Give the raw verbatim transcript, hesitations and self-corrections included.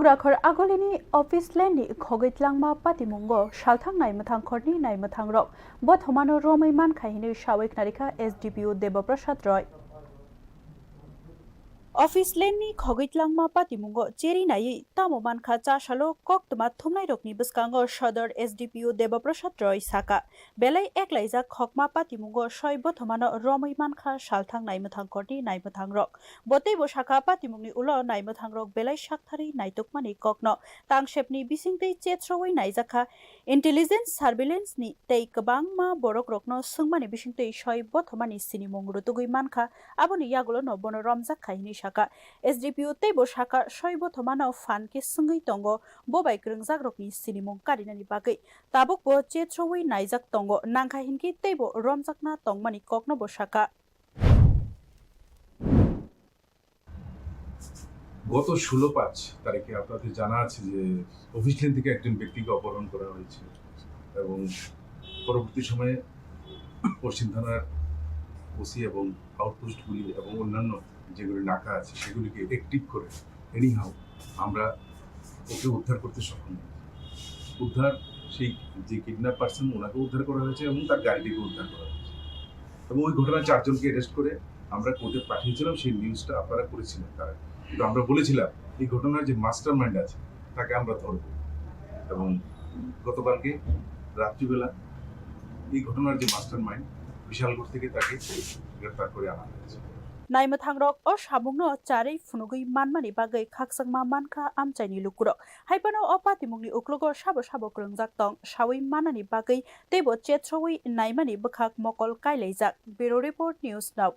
Rakhor Agulini office land ni khogwi tlangma patimungo salthang nai mwthang khorni nai mwthang rok bothomano romwi mankha hinwi sawi khnarikha S D P O Deba Prasad Roy. Office land ni khogwi tlangma patimungo cheri naiwi tamo mankha cha salo koktwma thumnai rokni bwskango Sodor S D P O Deba Prasad Roy saka. Belai eklaijak khokma patimungo soi bothomano romwi mankha salthang nai mwthang khorni nai mwthang rok. Bo teibo sakha, patimungni ulo nai mwthang rok belai saktharwi naitukmani kokno tangsepni bisingtwi chetsrowi naijakha. Intelligence surveillance ni tei kwbangma borok rokno swngmani bisingtwi soi bothomani sinimung rutugwi mankha, aboni yagulono bono romjak kha hinwi sakha. S D P O teibo sakha, soi bothomano phan khe swngwi tongo, bo bai kwrwngjak rokni sinimung karinani bagwi. Tabukbo chetsrowi naijak tongo, nangkha hinkhe teibo romjakna tongmani kokno bo sakha. গত ষোলো পাঁচ তারিখে আপনাদের জানা আছে যে office lane থেকে একজন ব্যক্তিকে অপহরণ করা হয়েছিল এবং পরবর্তী সময়ে পশ্চিম থানার ওসি এবং আউটপোস্টগুলি এবং অন্যান্য যেগুলি নাকা আছে সেগুলিকে অ্যাক্টিভ করে এনিহাউ আমরা ওকে উদ্ধার করতে সক্ষম হই। উদ্ধার সেই যে কিডন্যাপ পার্সন ওনাকে উদ্ধার করা হয়েছে এবং তার গাড়িটিকে উদ্ধার করা হয়েছে এবং ওই ঘটনায় চারজনকে অ্যারেস্ট করে আমরা কোর্টে পাঠিয়েছিলাম। সেই নিউজটা আপনারা করেছিলেন তারা, কিন্তু আমরা বলেছিলাম এই ঘটনার যে মাস্টার মাইন্ড আছে তাকে আমরা ধরব এবং গতকালকে রাত্রিবেলা এই ঘটনার যে মাস্টার মাইন্ড বিশালগড় থেকে তাকে গ্রেপ্তার করে আনা হয়েছে। Naimwthang rok o samungno charwi phunugwi manmani bagwi khakchangma mankha amchaini lukurok. Haiphano o patimungni uklogo sabo sabo kwrwngjak tong sawi manani bagwi teibo chetsrowi naimani bwkhak mokol kailaijak. Bureau Report, News Now.